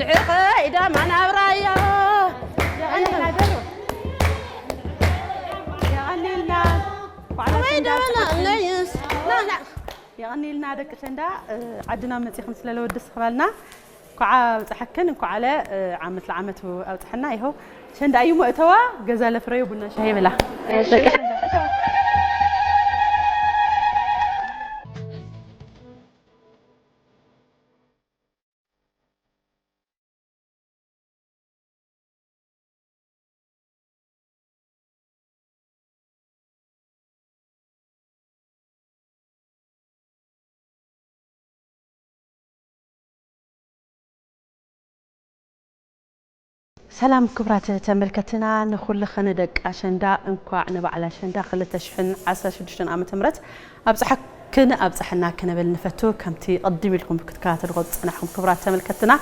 ትሕኸይ ደማ ናብ ራያ። የቐንየልና ደሩ። የቐንየልና። በዓል ኣሸንዳ በዓል ኣሸንዳ። የቐንየልና ደቂ ኣሸንዳ፣ እ፣ ዓድና መጺኹም ስለ ለወደስ ክባልና። እንኳዕ ኣብፀሐክን፣ እንኳዕ ለ፣ እ፣ ዓመት ለዓመት ኣብፀሐና። ይኸው ኣሸንዳ እዩ መእተዋ፣ ገዛ ለፍረዩ ቡና ሻሂ ብላ። ደቂ ኣሸንዳ። ሰላም ክቡራት ተመልከትና፣ ንኹልኽን ደቂ ኣሸንዳ እንኳዕ ንበዓል ኣሸንዳ ክልተ ሽሕን ዓሰርተ ሽዱሽተን ዓመተ ምህረት ኣብፀሐክን ኣብፀሐና ክንብል ንፈቱ። ከምቲ ቅድም ኢልኩም ክትከታተልዎ ዝፀናሕኩም ክቡራት ተመልከትና፣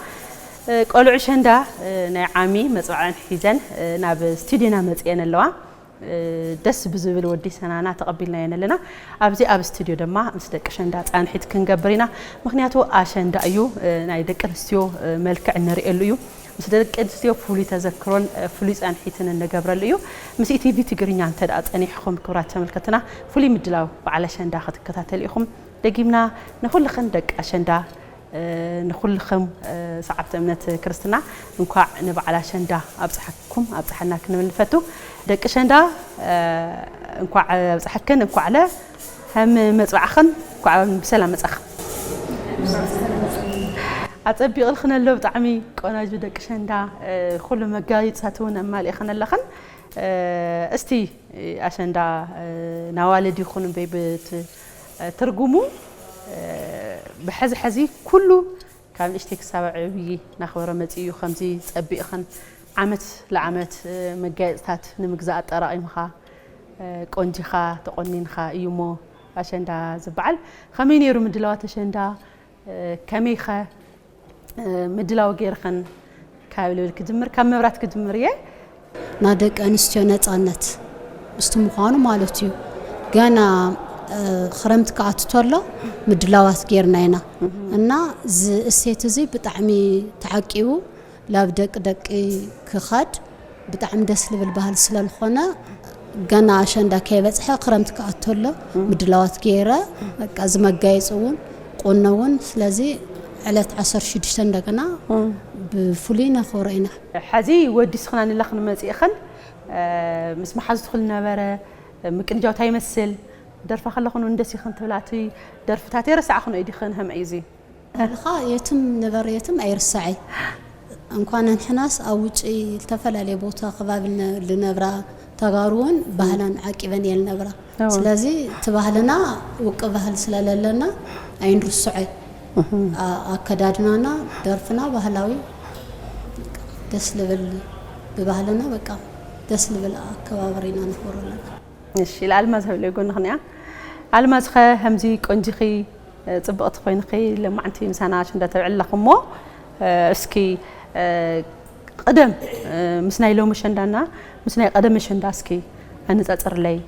እ፣ ቆልዑ ኣሸንዳ፣ እ፣ ናይ ዓሚ መፅውዐን ሒዘን፣ እ፣ ናብ ስቱዲዮና መፅየን ኣለዋ። እ፣ ደስ ብዝብል ወዲ ሰናና ተቐቢልናየን ኣለና። ኣብዚ ኣብ ስቱዲዮ ድማ ምስ ደቂ ኣሸንዳ ፃንሒት ክንገብር ኢና። ምኽንያቱ ኣሸንዳ እዩ፣ እ፣ ናይ ደቂ ኣንስትዮ፣ እ፣ መልክዕ እንርእየሉ እዩ። ምስ ደቂ ኣንስትዮ ፍሉይ ተዘክሮን፣ እ፣ ፍሉይ ፃንሒትን እንገብረሉ እዩ። ምስ ኢቲቪ ትግርኛ እንተ ደኣ ጸኒሕኹም ክቡራት ተመልከትና፣ ፍሉይ ምድላው በዓል ኣሸንዳ ክትከታተሉ ኢኹም። ደጊምና ንኹልኽን ደቂ ኣሸንዳ፣ እ፣ ንኹልኽም፣ እ፣ ሰዓብቲ እምነት ክርስትና እንኳዕ ንበዓል ኣሸንዳ ኣብጽሓኩም ኣብጽሓና ክንብል ንፈቱ። ደቂ ኣሸንዳ፣ እ፣ እንኳዕ ኣብጽሓክን፣ እንኳዕ ለ ከም መጽዋዕኽን እንኳዕ ብሰላም መጻኻ። ኣጸቢቕልኽን ኣሎ ብጣዕሚ ቆናጁ ደቂ ኣሸንዳ፣ እ፣ ኩሉ መጋየጽታት እውን ኣማሊእኽን ኣለኽን። እ፣ እስቲ ኣሸንዳ፣ እ፣ ናዋልድ ይኹን እምበይ ብት-፣ እ፣ ትርጉሙ፣ እ፣ ብሐዚ ሐዚ ኩሉ ካብ ንእሽተይ ክሳብ ዓብዪ እናኽበረ መፂኡ እዩ። ከምዚ ፀቢቕኽን ዓመት ለዓመት፣ እ፣ መጋየፅታት ንምግዛእ ኣጠራቒምኻ፣ እ፣ ቆንጂኻ ተቖኒንኻ እዩ እሞ ኣሸንዳ ዝበዓል። ከመይ ነይሩ ምድላዋት ኣሸንዳ? እ፣ ከመይ ኸ፣ እ፣ ምድላው ገይርኽን? ካብ ልብል ክጅምር፣ ካብ መብራት ክጅምር እየ። ናይ ደቂ ኣንስትዮ ነፃነት ምስቲ ምዃኑ ማለት እዩ። ገና፣ እ፣ ክረምቲ ክኣቱ ተሎ ምድላዋት ጌርና ኢና። እና እዚ እሴት እዚ ብጣዕሚ ተዓቂቡ ላብ ደቂ ደቂ ክኸድ ብጣዕሚ ደስ ልብል ባህል ስለ ዝኾነ፣ ገና ኣሸንዳ ከይበጽሐ ክረምቲ ክኣቱ ተሎ ምድላዋት ገይረ፣ በቃ እዚ መጋየፂ እውን ቁኖ እውን። ስለዚ ዕለት ዓሰርተ ሽዱሽተ እንደገና ብፍሉይ ነኽብሮ ኢና። ሐዚ ወዲስኽና ንላ ክንመጽእኽን፣ እ፣ ምስ መሓዙትኹ ዝነበረ ምቅንጃው እንታይ ይመስል? ደርፋ ከለኹን እውን ደስ ኢኽን ትብላ፣ እቲ ደርፍታት የረሳዕኽን ኢዲኽን፣ ከመይ እዩ እዚ? ባህልኻ የትም ንበር የትም ኣይርሳዕ እዩ። እንኳን ንሕናስ ኣብ ውጪ ዝተፈላለየ ቦታ ከባቢ ነ-፣ ልነብራ ተጋሩ እውን ባህላን ዓቂበን እየን ልነብራ። እዎ። ስለዚ እቲ ባህልና ውቅብ ባህል ስለለለና ኣይንርስዖ እዩ። እህ። ኣ-፣ ኣከዳድናና፣ ደርፍና ባህላዊ ደስ ልብል፣ ብባህልና በቃ ደስ ልብል ኣከባብር ኢና ነኽብሮ ኣለና። እሺ፣ ለኣልማዝ ሃብለይ ጎንኽን እያ። ኣልማዝ ኸ ከምዚ ቆንጂኺ፣ እ፣ ጽብቕቲ ኮይንኺ ለማዕንቲ ምሳና ኣሸንዳ ተብዕሊ ኣለኹ እሞ፣ እ፣ እስኪ፣ እ፣ ቅደም፣ እ፣ ምስ ናይ ሎሚ ኣሸንዳና ምስ ናይ ቀደም ኣሸንዳ እስኪ ኣነጻጽርለይ።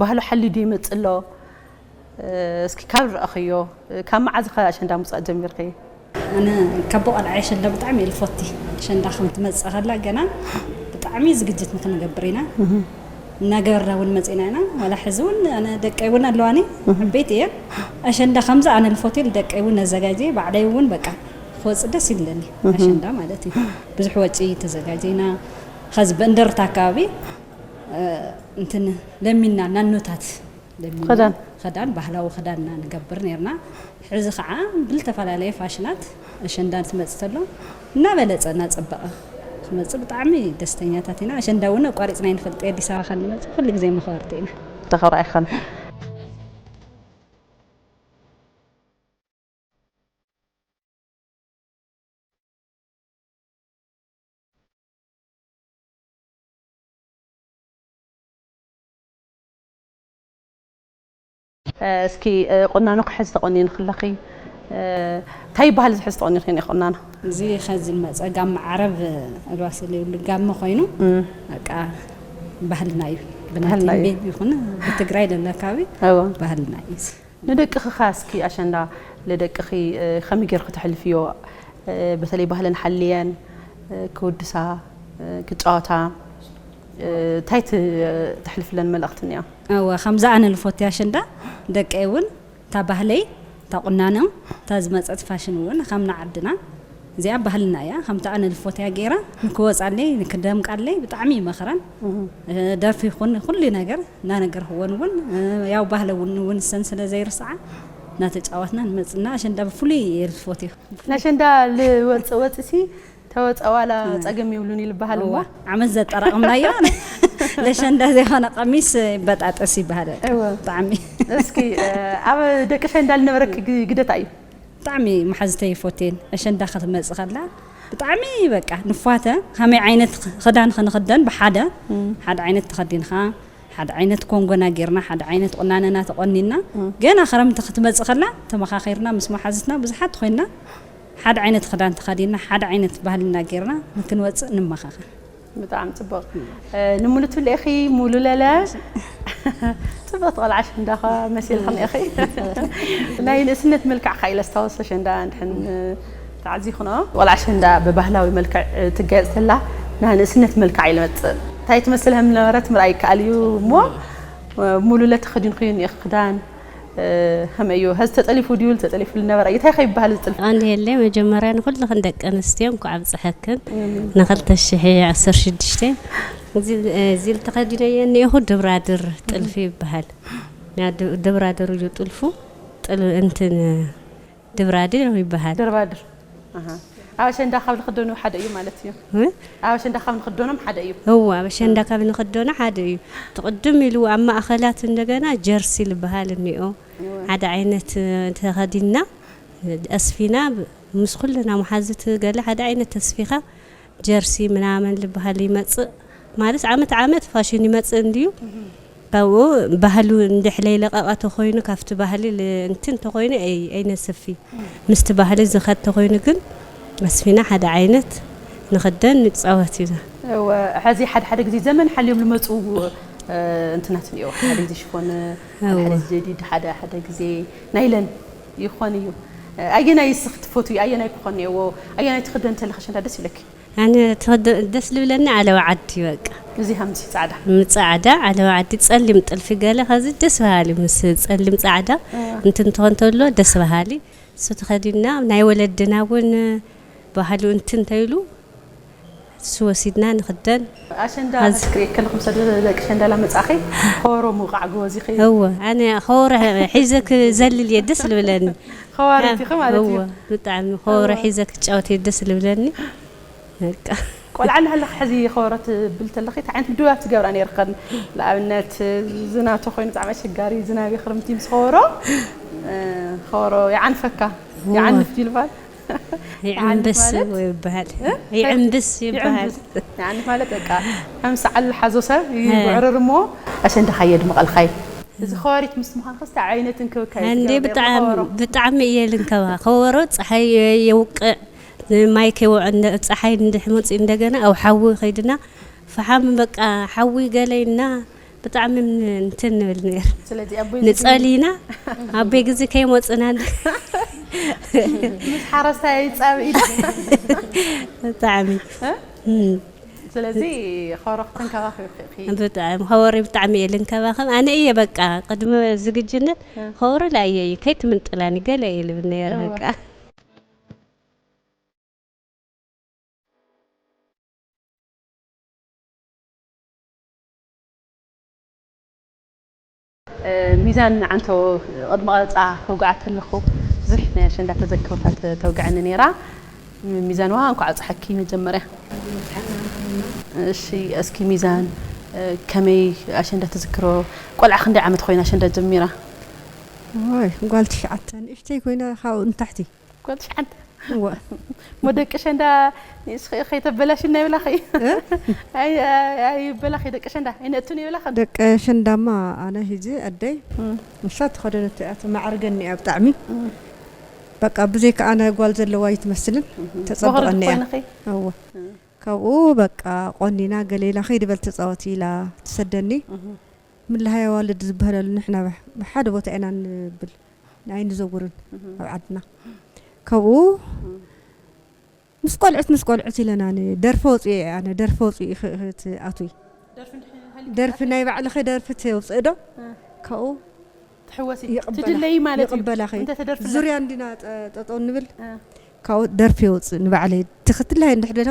ባህሉ ሓልዩ ድዩ ይመጽእ ኣሎ? እ፣ እስኪ ካብ ዝረኣኽዮ፣ እ፣ ካብ መዓዝ ኸ ኣሸንዳ ምውጻእ ጀሚርኺ? ኣነ ካብ ብቆልዓ ኣሸንዳ ብጣዕሚ እየ ዝፈቲ። ኣሸንዳ ከም ትመጽእ ከላ ገና ብጣዕሚ ዝግጅት ንክንገብር ኢና። እህ። እናገበርና እውን መጺና ኢና። ዋላ ሕዚ እውን ኣነ ደቀይ እውን ኣለዋኒ፣ እህ። ዓበይቲ እየን። ኣሸንዳ ከምዚ ኣነ ዝፈትዮ ደቀይ እውን ነዘጋጀየ፣ ባዕለይ እውን በቃ ክወጽእ ደስ ይብለኒ። እህ። ኣሸንዳ ማለት እዩ። ብዙሕ ወጪ ተዘጋጀና። ኸዚ ብእንደርታ ኣካባቢ፣ እ፣ እንትን ለሚና ናኖታት ለሚና ክዳን። ክዳን፣ ባህላዊ ክዳንና ንገብር ነርና። ሕዚ ኸዓ ብዝተፈላለየ ፋሽናት ኣሸንዳ እንትመጽእ ተሎ እናበለጸ እናጸበቐ ክመጽእ ብጣዕሚ ደስተኛታት ኢና። ኣሸንዳ እውን ኣቋሪጽና ኣይንፈልጥ፣ ኣዲስ ኣበባ ካብ ንመጽእ ኩሉ ግዜ መኽበርቲ ኢና። ተኸብራ ኣይኸን። እ፣ እስኪ፣ እ፣ ቁናኖ ክሕዚ ተቆኒንኺ ኣለኺ። እ፣ እንታይ ይበሃል እዚ ሕዚ ተቆኒንኺ እኒኦ ቁናኖ? እዚ ኸዚ ዝመጸ ጋመ ዓረብ፣ እ፣ ኣልባስ ዘይብሉ ጋመ ኮይኑ፣ እም። በቃ ባህልና እዩ። ብናተይ ባህልና እዩ። ቤት ይኹን ብትግራይ ለለ ኣካባቢ እዎ። ባህልና እዩ እዚ። ንደቅኺ ኸ እስኪ ኣሸንዳ ንደቅኺ፣ እ፣ ከመይ ጌርኪ ተሕልፍዮ? በተለይ ባህለን ሓልየን ክውድሳ ክጫወታ እንታይ ተሕልፍለን መልእኽቲ እኒኦ? እወ ከምዚ ኣነ ልፎትያ ኣሸንዳ ደቀይ እውን እታ ባህለይ እታ ቁናኖም እታ ዝመፀት ፋሽን እውን ከምና ዓድና እዚኣ ባህልና እያ። ከምቲ ኣነ ልፎትያ ገይራ ንክወፃለይ ንክደምቃለይ ብጣዕሚ ይመኽረን። ደርፊ ይኹን ኩሉ ነገር እናነገርክወን እውን ያው ባህለ እውን እውን ሰን ስለ ዘይርስዓ እናተጫወትና ንመፅና ኣሸንዳ ብፍሉይ እየ ልፎትዮ። ነሸንዳ ልወፅእ ወፅሲ ተወፀ ዋላ ጸገም ይብሉን ይልበሃል እሞ እዋ ዓመት ዘጠራቕምናዮ ለሸንዳ ዘይኮነ ቀሚስ ይበጣጠስ ይበሃል። እወ። ብጣዕሚ እስኪ ኣብ ደቂ ሸንዳ ልነበረኪ ግ- ግደታ እዩ። ብጣዕሚ መሓዝተይ ይፎቴን ኣሸንዳ ክትመጽእ ከላ ብጣዕሚ በቃ ንፏተ ከመይ ዓይነት ክዳን ክንኽደን ብሓደ ሓደ ዓይነት ተኸዲንካ ሓደ ዓይነት ኮንጎና ጌርና ሓደ ዓይነት ቁናነና ተቆኒና ገና ክረምቲ ክትመጽእ ከላ ተመኻኺርና ምስ መሓዝትና ብዙሓት ኮይና ሓደ ዓይነት ክዳን ተኸዲንና ሓደ ዓይነት ባህልና ጌርና ንክንወፅእ ንመኻኸል። ብጣዕሚ ፅቡቅ። ንሙሉ ትብሊ ኢኺ ሙሉ ለለ ፅብቕቲ ቆልዓ ኣሸንዳ ኸ መሲልኽን ኢኺ። ናይ ንእስነት መልክዕ ካ ኢለ ስታወስ ኣሸንዳ እንድሕን ተዓዚኽኖ ቆልዓ ኣሸንዳ ብባህላዊ መልክዕ ትጋየፅ ተላ ናይ ንእስነት መልክዕ ኢለ መፅእ እንታይ ትመስል ከም ነበረት ምርኣይ ይከኣል እዩ እሞ ሙሉ ለተኸዲንኽዮ እኒኢኺ ክዳን ከመይ እዩ? ሀዚ ተጠሊፉ ድዩ ተጠሊፉ ልነበረ እዩ? እንታይ ከይበሃል እዚ ጥልፊ? ኣንድ የለ መጀመርያ ንኩልኽን ደቂ ኣንስትዮ እንኳዕ ኣብፀሐክን ንክልተ ሽሕ ዓሰርተ ሽዱሽተ እዚ እዚ ልተኸዲነዮ እኒኢኹ ድብራድር ጥልፊ ይበሃል። ያ ድ- ድብራድር እዩ ጥልፉ ጥል እንትን ድብራድር ይበሃል። ድርባድር ኣሃ። ኣብ ኣሸንዳ ካብ ንኽደኑ ሓደ እዩ ማለት እዩ። እ? ኣብ ኣሸንዳ ካብ ንኽደኖም ሓደ እዩ። እወ ኣብ ኣሸንዳ ካብ ንኽደኖ ሓደ እዩ። ትቕድም ኢሉ ኣብ ማእኸላት እንደገና ጀርሲ ልበሃል እኒኦ። እወ። ሓደ ዓይነት ተኸዲንና ኣስፊና ብ- ምስ ኩልና መሓዝት ገለ ሓደ ዓይነት ተስፊኻ ጀርሲ ምናምን ልበሃል ይመፅእ ማለት ዓመት ዓመት ፋሽን ይመፅእ እንድዩ። ካብኡ ባህሉ እንድሕር ለይለቐቐ ተኾይኑ ካብቲ ባህሊ ል- እንትን ተኾይኑ ኣይ- ኣይነስፊ ምስቲ ባህሊ ዝኸድ ተኾይኑ ግን ኣስፊና ሓደ ዓይነት ንኽደን ንፃወት ኢና። እወ፣ ሕዚ ሓደ ሓደ ግዜ ዘመን ሓልዮም ዝመፁ እ፣ እንትናት እኒኦ ሓደ ግዜ ሽፎን ሓደ ሓደ እወ። ግዜ ጀዲድ ሓደ ሓደ ግዜ ናይለን ይኾን እዩ። ኣየናይ እስኺ ትፈትዊ ኣየናይ ክኾን እኒኦዎ ኣየናይ ትኽደን እንተለኺ ሸንዳ ደስ ይብለኪ? ኣነ ትኽደ- ደስ ልብለኒ ዓለባ ዓዲ በቃ እዚ ሃምሲ ፃዕዳ ምፃዕዳ ዓለባ ዓዲ ፀሊም ጥልፊ ገለ ከዚ ደስ በሃሊ ምስ ፀሊም ፃዕዳ እንትን ትኾን ተሎ ደስ በሃሊ እሱ ተኸዲንና ናይ ወለድና እውን ባህሉ እንትን ተይሉ እሱ ወሲድና ንኽደን ኣሸንዳ ኸዚ ክትርኢ ከለኹም ሰብ ደቂ ሸንዳ ላመፃእኺ ከበሮ ምውቃዕ ጎበዝ ኢኺ እወ ኣነ ከበሮ ሒዘ ክዘልል እየ ደስ ልብለኒ ከዋሪት ኢኺ ማለት እዩ እወ ብጣዕሚ ከበሮ እወ። ሒዘ ክጫወት እየ ደስ ልብለኒ በቃ ቆልዓ እናሃለኺ ሕዚ ከበሮ ትብል ተለኺ እንታይ ዓይነት ምድዋብ ትገብራ ነይርኽን? ንኣብነት ዝናቶ ኮይኑ ብጣዕሚ ኣሸጋሪ ዝናብ እዩ ክርምቲ ምስ ከበሮ እ፣ ከበሮ ይዓንፈካ ይዓንፍ ድዩ ልባል? ይዕንብስ ማለት? ይበሃል። እ? ይዕንብስ ይበሃል። ይዕንብስ። ይዓንፍ ማለት በቃ ከም ሰዓል ሓዞ ሰብ ይጉዕርር እሞ ኣሸንዳኻ የድምቐልኻይ። እዚ ከዋሪት ምስ ምዃንክስ እንታይ ዓይነት እንክብካቤ እንዴ ትገብሪ? ብጣዕሚ ከበሮ። ብጣዕሚ እየ ልንከባ ከበሮ ፀሓይ የውቅዕ ማይ ከይወ ፀሓይ እንድሕር መፂኡ እንደገና ኣብ ሓዊ ከይድና ፈሓም በቃ ሓዊ ገለ ኢልና ብጣዕሚ ን- እንትን ንብል ነር ስለዚ ኣቦይ ንፀሊና ኣቦይ ግዜ ከይመፅና እንደ- ምስ ሓረስታይ ይፃብ ኢላ ብጣዕሚ እም። ስለዚ ኸበሮ ክትንከባኸቢ ኢኺ። ብጣዕሚ ኸበሮ ብጣዕሚ እየ ልንከባኸብ ኣነ እየ በቃ ቅድሚ ዝግጅነት ኸበሮ ላእየ እዩ ከይትምንጥላኒ ገለ እየ ልብል ነረ በቃ ሚዛን ዓንቶ ቅድሚ ቀረፃ ከውግዓ ከለኹ ብዙሕ ናይ ኣሸንዳ ተዘክሮታት ተውግዐኒ ነይራ። ሚዛንዋ እንኳዕ ኣብፀሐኪ መጀመርያ። እሺ እስኪ ሚዛን ከመይ ኣሸንዳ ትዝክሮ? ቆልዓ ክንደይ ዓመት ኮይና ኣሸንዳ ጀሚራ? ወይ ጓል ትሽዓተ ንእሽተይ ኮይና ካብኡ ንታሕቲ ጓል ትሽዓተ እወ ሞ ደቂ ሸንዳ ንስኺ ከይተበላሽና ይብላኺ ኣይበላኺ ደቂ ሸንዳ ኣይነእቱን ይብላኺ ደቂ ሸንዳማ ኣነ ሂዚ ኣደይ ንሳ ተኸደነቶ እያ ተማዕርገኒ እያ ብጣዕሚ በቃ ብዘይካ ኣነ ጓል ዘለዋ ይትመስልን ተፀብቐኒ እያ እወ ካብኡ በቃ ቆኒና ገሌላ ከይዲ በል ተፃወቲ ኢላ ትሰደኒ ምልሃይ ኣዋልድ ዝበሃለሉ ንሕና ብሓደ ቦታ ኢና ንብል ኣይንዘውርን ኣብ ዓድና ካብኡ ምስ ቆልዑት ምስ ቆልዑት ኢለና፣ ኣነ ደርፊ ወፅኡ እየ፣ ኣነ ደርፊ ወፅኡ እየ ክእትኣትዊ። ደርፊ ናይ ባዕልኸ ደርፊ ተውፅእ ዶ? ካብኡ ትድለይ ማለት እዩ። ይቕበላኸ። ዙርያ እንዲና ጠጠው ንብል። ካብኡ ደርፊ የውፅእ ንባዕለይ። ትኽትለይ እንድሕር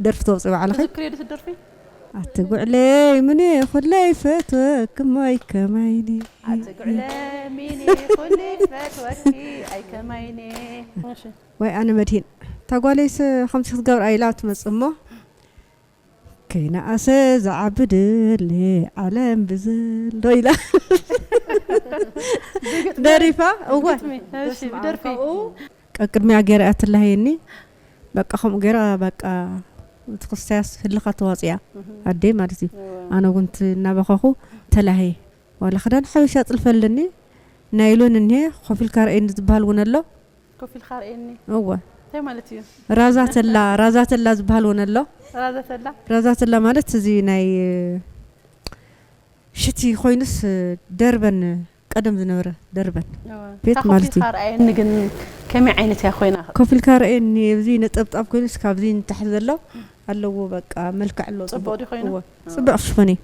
ደርፊ ተውፅእ ባዕልኸ። ትዝክርዮ ዶ ደርፊ? ኣቲ ጉዕለይ ምኔ ኩለይ ፈትወኪ ማይ ከማይኒ። ኣቲ ጉዕለይ ምኔ ኩለይ ፈትወኪ ኣይ ከማይኒ። ወይ ኣነ መድሂን፣ እታ ጓለይስ ከምዚ ክትገብር ኢላ ትመጽእ እሞ፣ ከይነኣሰ ዝዓቢ ድሌ ዓለም ብዘሎ ኢላ ደሪፋ። እወ፣ ብግጥሚ። እሺ፣ ብደርፊ። ቀቅድሚያ ገይራ እያ ትላሃየኒ። በቃ ከምኡ ገይራ፣ በቃ እቲ ክስታያስ ህልኻ ተዋጽያ። ኣደይ ማለት እዩ። ኣነ እውን እናበኸኹ ተላሃየ። ዋላ ክዳን ሓበሻ ጥልፊ ኣለኒ፣ ናይሎን እኒሄ፣ ኮፍ ኢልካ ርኣየኒ ዝበሃል እውን ኣሎ። ኮፍ ኢልካ ርኣየኒ። እወ። እንታይ ማለት እዩ? ራዛ ተላ፣ ራዛ ተላ ዝበሃል እውን ኣሎ። ራዛ ተላ? ራዛ ተላ ማለት እዚ ናይ ሽቲ ኮይኑስ ደርበን፣ ቀደም ዝነበረ ደርበን እወ። ቤት እታ ማለት ኮፍ ኢልካ እዩ። ርኣየኒ ግን ከመይ ዓይነት እያ ኮይና? ኮፍ ኢልካ ርኣየኒ፣ እዚ ነጠብጣብ ኮይኑስ ካብዚ ንታሕቲ ዘሎ ኣለዎ፣ በቃ መልክዕ ኣለዎ፣ ጽቡቕ ጽቡቕ። ድዩ ኮይኑ? እወ። እወ። ጽቡቕ ሽፎን እዩ።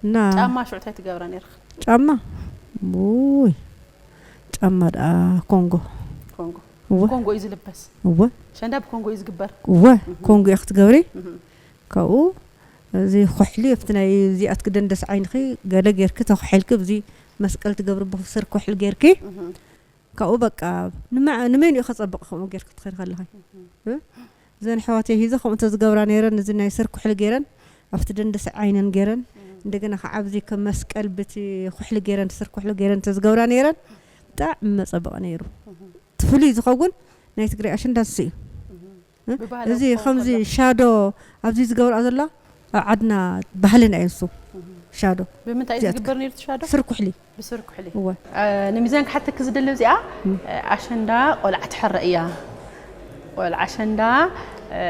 እና ጫማ ሽዑ እንታይ ትገብራ ነይርኺ? ጫማ? ውይ፣ ጫማ ደኣ ኮንጎ። ኮንጎ። እወ። ኮንጎ እዩ ዝልበስ? እወ። ሸንዳ ብኮንጎ እዩ ዝግበር? እወ፣ እህ። ኮንጎ እያ ክትገብሪ። እህ። ካብኡ እዚ ኩሕሊ ኣብቲ ናይ እዚኣት ክደንደስ ዓይንኺ ገለ ጌርኪ ተኹሒልኪ፣ ብዚ መስቀል ትገብሪ ብስር ኩሕሊ ጌርኪ። እህ። ካብኡ በቃ ንመ-፣ ንመን እዩ ከጸብቕ ከምኡ ጌርኪ ትኸዲ ከለኺ? እህ። እ? እዘን ኣሕዋተይ ሂዘ ከምኡ እንተዝገብራ ነይረን፣ እዚ ናይ ስር ኩሕሊ ገይረን፣ ኣብቲ ደንደስ ዓይነን ገይረን፣ እም። እንደገና ከዓ ኣብዚ ከም መስቀል ብቲ ኩሕሊ ገይረን፣ ስር ኩሕሊ ገይረን እንተዝገብራ ነይረን፣ ብጣዕሚ መጸበቐ ነይሩ። እም። እቲ ፍሉይ ዝኸውን ናይ ትግራይ ኣሸንዳ እሱ እዩ። እም። እ? ብባህላዊ እዚ ክኸውን ከምዚ ከሎ። ሻዶ ኣብዚ ዝገብርኦ ዘሎ ኣብ ዓድና ባህልና እዩ ንሱ። እም። ሻዶ። ብምንታይ እዩ እዚኣትካ። ዝግበር ነይሩ እቲ ሻዶ? ስር ኩሕሊ። ብስር ኩሕሊ። እወ። እ፣ ንሚዛን ክሓተኪ ዝደሊ እዚኣ፣ እም። እ፣ ኣሸንዳ ቆልዓ ትሕረ እያ። ቆልዓ ኣሸንዳ፣ እ፣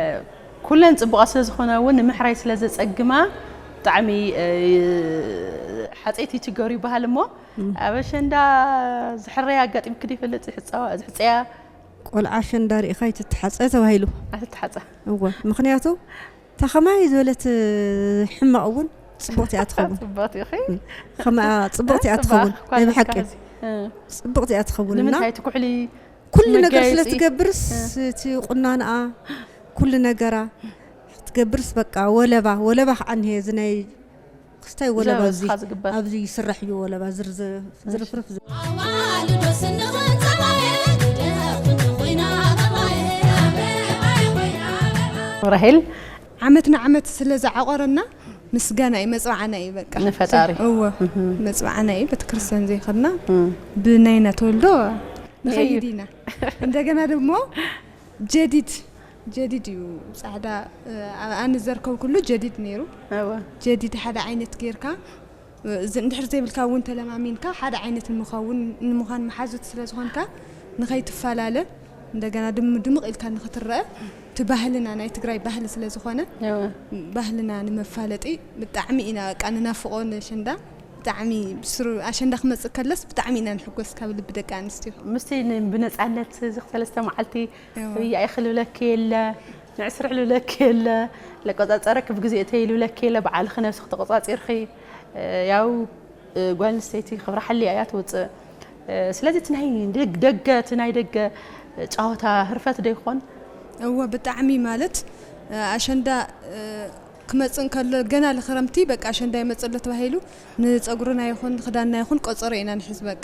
ኩለን ጽቡቓት ስለ ዝኾና እውን ንምሕራይ ስለ ዘጸግማ ብጣዕሚ፣ እ፣ ሓጸይቲ ይችገሩ ይበሃል እሞ፣ እም። ኣብ ኣሸንዳ ዝሕረያ ኣጋጢምኪ ዶ ይፈልጥ? ዝሕጸዋ-፣ ዝሕጸያ? ቆልዓ ኣሸንዳ ርኢኻ ኣይትተሓጸ ተባሂሉ። ኣይትተሓጸ። እወ። ምኽንያቱ እታ ኸማይ ዝበለት ሕማቕ እውን ጽቡቕቲ እያ ትኸውን። ጽቡቕቲ ኢኺ። ኸማ-፣ ጽቡቕቲ እያ ጽቡቕ ትኸውን። ናይ ብሓቂ። ኸዚ። እ። ጽቡቕቲ እያ ትኸውን እና ንምንታይ እቲ ኩሕሊ ኩሉ ነገር ስለ መጋየጺ? ትገብርስ፣ እ። እቲ ቁናንኣ፣ ኩሉ ነገራ ትገብርስ፣ በቃ ወለባ፣ ወለባ ኸዓ እኒሄ፣ እዚ ናይ ክስታይ ወለባ ዘበ እዚ፣ ዝኻ ዝግበር። ኣብዚ ይስራሕ እዩ ወለባ፣ ዝርዝ-፣ ዝርፍርፍ ዝ- ኣዋልዶ ስንቕን ጸባየ፣ ደኽን ኮይና ኣበባየ። ራሄል፣ ዓመት ንዓመት ስለ ዝዓቖረና ምስጋና እዩ፣ መጽዋዕና እዩ በቃ። ንፈጣሪ። እወ፣ እህ። መጽዋዕና እዩ፣ ቤተክርስትያን ዘይኸድና እም። ብናይና ተወልዶ ንኸይድ እዩ። ኢና። እንደገና ደግሞ ጀዲድ፣ ጀዲድ እዩ ጻዕዳ፣ እ፣ ኣነ ዘርከብኩሉ ጀዲድ ነይሩ። እወ። ጀዲድ ሓደ ዓይነት ጌርካ፣ እዚ እንድሕር ዘይብልካ እውን ተለማሚንካ ሓደ ዓይነት ንምኸውን፣ ንምዃን መሓዙት ስለ ዝኾንካ ንኸይትፈላለ፣ እንደገና ድም-፣ ድምቕ ኢልካ ንኽትረአ፣ እቲ ባህልና ናይ ትግራይ ባህሊ ስለ ዝኾነ፣ እወ። ባህልና ንመፋለጢ ብጣዕሚ ኢና በቃ ንናፍቖ ነሸንዳ። ብጣዕሚ ብስሩ ኣሸንዳ ክመጽእ ከለስ ብጣዕሚ ኢና ንሕጎስ ካብ ልቢ ደቂ ኣንስትዮ። ምስቲ ን-፣ ብነጻነት እዚ ሰለስተ መዓልቲ እወ። ህብያ ኢኺ ልብለኪ የለ፣ ንዕስሪ ልብለኪ የለ፣ ለቆጻጸረኪ ብግዜ እተይ ልብለኪ የለ፣ ባዕልኺ ነብስኺ ተቆጻጺርኺ፣ እ፣ ያው፣ እ፣ ጓል ኣንስተይቲ ክብራ ሓልያ እያ ትውጽእ። እ፣ ስለዚ እቲ ናይ ደግ-፣ ደገ፣ እቲ ናይ ደገ ጨዋታ ህርፈት ዶ ይኾን? እወ፣ ብጣዕሚ ማለት፣ እ፣ ኣሸንዳ፣ እ፣ ክመጽእ እንከሎ ገና ልኽረምቲ በቃ ኣሸንዳ ይመጽእ ኣሎ ተባሂሉ ንጸጉርና ይኹን ንኽዳንና ይኹን ቆጸሮ ኢና ንሕዝ በቃ።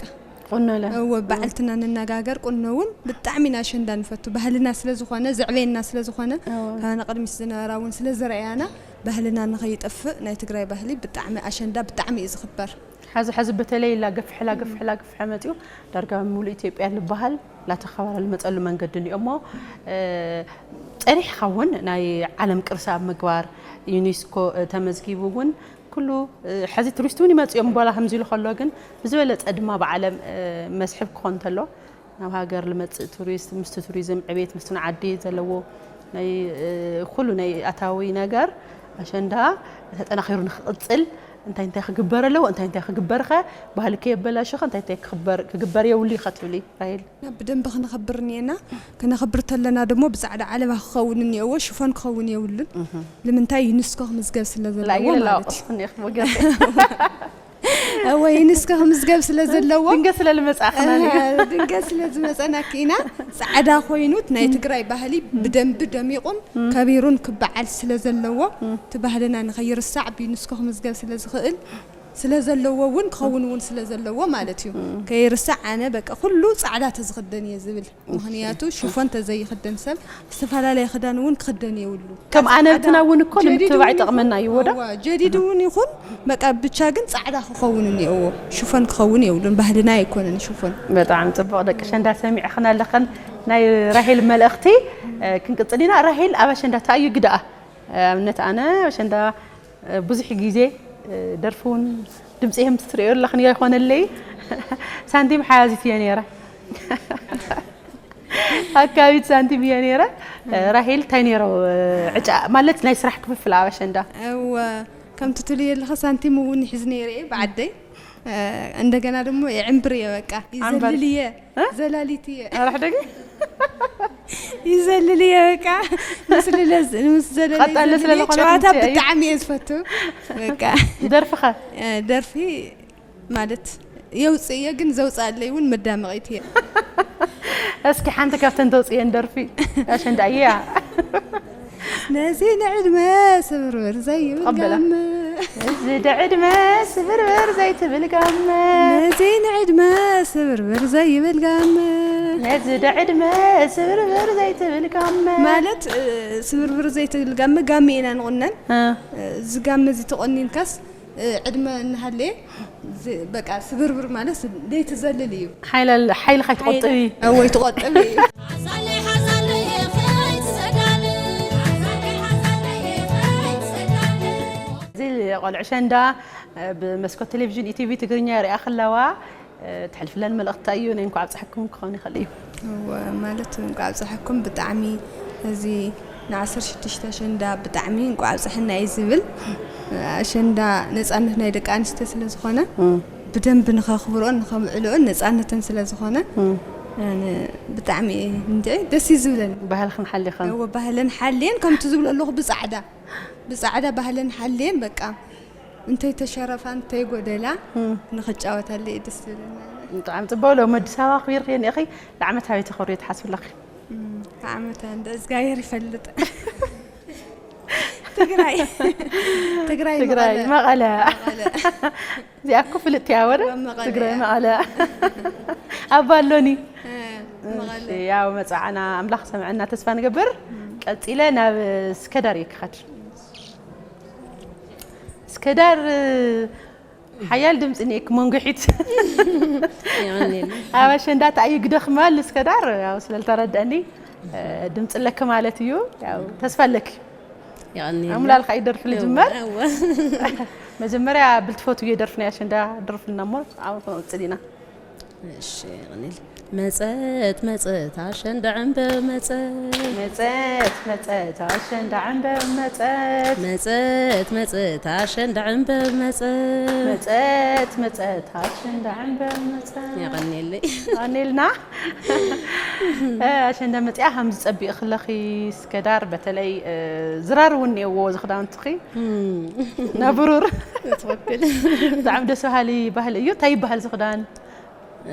ቁኖ ለ። እወ፣ በዓልትና ንነጋገር፣ ቁኖ እውን ብጣዕሚ ኢና ኣሸንዳ ንፈቱ። ባህልና ስለ ዝኾነ፣ ዘዕበየና ስለ ዝኾነ፣ እወ። ካባና ቅድሚት ዝነበራ እውን ስለ ዘርኣያና፣ ባህልና ንኸይጠፍእ፣ ናይ ትግራይ ባህሊ ብጣዕሚ፣ ኣሸንዳ ብጣዕሚ እዩ ዝኽበር። ሐዚ፣ ሐዚ በተለይ ላ ገፍሕ፣ ላ ገፍሕ፣ ላ ገፍሕ መፂኡ፣ ዳርጋ ሙሉእ ኢትዮጵያ ልበሃል ላተኸበረ ልመፀሉ መንገዲ እኒኦ እሞ፣ እ፣ ፀኒሕኻ እውን ናይ ዓለም ቅርሲ ኣብ ምግባር ዩኔስኮ፣ እ፣ ተመዝጊቡ እውን ኩሉ፣ እ፣ ሐዚ ቱሪስት እውን ይመጽእ እዮም፣ ጓላ ከምዚ ኢሉ ከሎ ግን ብዝበለጸ ድማ ብዓለም፣ እ፣ መስሕብ ክኾን እንተሎ ናብ ሃገር ልመጽእ ቱሪስት ምስቲ ቱሪዝም ዕቤት ምስቲ ንዓዲ ዘለዎ ናይ፣ እ፣ ኩሉ ናይ ኣታዊ ነገር ኣሸንዳ ተጠናኺሩ ንክቕጽል እንታይ እንታይ ክግበር ኣለዎ፣ እንታይ እንታይ ክግበርኸ፣ ባህሊ ከየበላሽኸ እንታይ እንታይ ክግበር የብሉ ኢኻ ትብሊ ራሄል? ብደንቢ ክነኽብር እኒኤና። ክነኽብር ተለና ደሞ ብፃዕዳ ዓለባ ክኸውን እኒኦዎ፣ ሽፎን ክኸውን የብሉን። ንምንታይ ዩኒስኮ ክምዝገብ ስለ ዘለዎ ማለት እዩ። እወ ዩኒስኮ ክምዝገብ ስለ ዘለዎ ድንገ ስለ ልመጻእኽና ድንገ ስለ ዝመጸና ኪና ጻዕዳ ኮይኑት ናይ ትግራይ ባህሊ ብደንቢ ደሚቑን ከቢሩን ክበዓል ስለ ዘለዎ እቲ ባህልና ንኸይርሳዕ ብዩኒስኮ ክምዝገብ ስለ ዝኽእል ስለ ዘለዎ እውን ክኸውን እውን ስለ ዘለዎ ማለት እዩ። ከይርሳዕ ኣነ በቃ ኩሉ ጻዕዳ ተዝኽደን እየ ዝብል። ምኽንያቱ ሽፎን ተዘይኽደን ሰብ ዝተፈላለየ ክዳን እውን ክኽደን የብሉ። ከም ኣነብትና እውን እኮ ንምትብባዕ ይጠቕመና እዩ ወዳ። ጀዲድ እውን ይኹን በቃ ብቻ ግን ጻዕዳ ክኸውን እኒኦዎ። ሽፎን ክኸውን የብሉን። ባህልና ኣይኮነን ሽፎን። በጣዕሚ ጽቡቕ ደቂ ኣሸንዳ ሰሚዕኽን ኣለኽን ናይ ራሄል መልእኽቲ ክንቅጽል ኢና። ራሄል ኣብ ኣሸንዳ እንታይ እዩ ግደኣ? ኣብነት ኣነ ኣሸንዳ ብዙሕ ግዜ ደርፊ እውን ድምፂ ህምቲ ትሪኦ ኣለኽን ኣይኾነለይ ሳንቲም ሓያዚት እየ ነይረ ኣካቢት ሳንቲም እየ ነይረ ራሄል እንታይ ነይሮ ዕጫ ማለት ናይ ስራሕ ክፍፍል ኣብ ኣሸንዳ እወ ከምቲ ትልዮ ኣለኸ ሳንቲም እውን ይሕዝ ነይረ እየ ብዓደይ እንደገና ደግሞ የዕንብር እየ በቃ ይዘልል እየ ዘላሊት እየ ኣራሕ ደግ ይዘልል እየ በቃ ምስ ልለዝ ምስ ዘለለ ቀጣለ ስለ ዝኾነ ጨዋታ ብጣዕሚ እየ ዝፈቱ በቃ ደርፍኸ ደርፊ ማለት የውፅእ እየ ግን ዘውፅኣለይ እውን መዳመቒት እየ እስኪ ሓንቲ ካብተን ተውፅእየን ደርፊ ኣሸንዳ እያ ነዚ ንዕድመ ስብርብር ዘይብል ጋመ ነዚ ንዕድመ ስብርብር ዘይትብል ጋመ ነዚ ንዕድመ ስብርብር ዘይብል ጋመ ነዚ ንዕድመ ስብርብር ዘይትብል ጋመ ማለት ስብርብር ዘይትብል ጋመ ጋመ ኢና ንቑነን እዚ ጋመ እዚ ተቖኒንካስ ዕድመ እናሃለየ በቃ ስብርብር ማለት ዘይትዘልል እዩ። ሓይልኻ ይትቆጥብ እዩ። እወ ይትቆጥብ እዩ። እዚ ቆልዑ ሸንዳ ብመስኮት ቴሌቪዥን ኢቲቪ ትግርኛ ይሪኣ ከለዋ ተሕልፍለን መልእኽቲ እንታይ እዩ? ናይ እንኳዕ ኣብፀሐኩም ክኸውን ይኽእል እዩ። እወ ማለት እንኳዕ ኣብፀሐኩም ብጣዕሚ እዚ ንዓሰርተ ሽዱሽተ ኣሸንዳ ብጣዕሚ እንኳዕ ኣብፀሐና እዩ ዝብል ኣሸንዳ ነፃነት ናይ ደቂ ኣንስትዮ ስለ ዝኾነ ብደንቢ ንኸኽብርኦን ንኸምዕልኦን ነፃነተን ስለ ዝኾነ ኣነ ብጣዕሚ እየ እንድዒ ደስ እዩ ዝብለኒ። ባህልኽን ሓሊኽን። እወ ባህለን ሓልየን ከምቲ ዝብሎ ኣለኹ ብፃዕዳ ብፃዕዳ ባህለን ሓልየን በቃ እንተይተሸረፋ እንተይጎደላ ንኽጫወታለ እየ ደስ ዝብለኒ። ብጣዕሚ ፅቡቕ ሎሚ ኣዲስ ኣበባ ኣኽቢርክዮ እኒኢኺ ንዓመት ኣበይ ተኽብርዮ ትሓስቢ ኣለኺ? ንዓመት እንደ እግዚኣብሔር ይፈልጥ። ትግራይ ትግራይ ትግራይ መቐለ መቐለ እዚኣ እኮ ፍልጥቲ እያ ወረ ትግራይ መቐለ ኣባ ኣሎኒ ያው መፅዓና ኣምላኽ ሰምዐና ተስፋ ንገብር ቀፂለ ናብ ስከዳር እየ ክኸድ እስከዳር ሓያል ድምፂ እኒኤኪ መንጉሒት ኣብ ኣሸንዳ ተኣዩ ግደኽመል እስከዳር ያው ስለልተረደእኒ ድምፂ ኣለኪ ማለት እዩ ያው ተስፋ ኣለኪ ኣሙላልካ እዩ ደርፊ ልጅመር መጀመርያ ብልትፈትዮ ደርፊ ናይ ኣሸንዳ ደርፍልና እሞ ኣብኡ ክንቕፅል ኢና እሺ ይቕኒል። መጸት መጸት ኣሸንዳ ዕምበብ መጸት። መጸት መጸት ኣሸንዳ ዕምበብ መጸት። መጸት መጸት ኣሸንዳ ዕምበብ መጸት። መጸት መጸት ኣሸንዳ ዕምበብ መጸት። የቐንየለይ። የቐንየልና። ኣሸንዳ መጽያ ከም ዝጸቢቕ ክለኺ ስከዳር በተለይ ዝራር እውን እኒአዎ ዝኽዳውንትኺ ናብሩር ብጣዕሚ ደስ በሃሊ ባህሊ እዩ እንታይ ይበሃል ዝኽዳን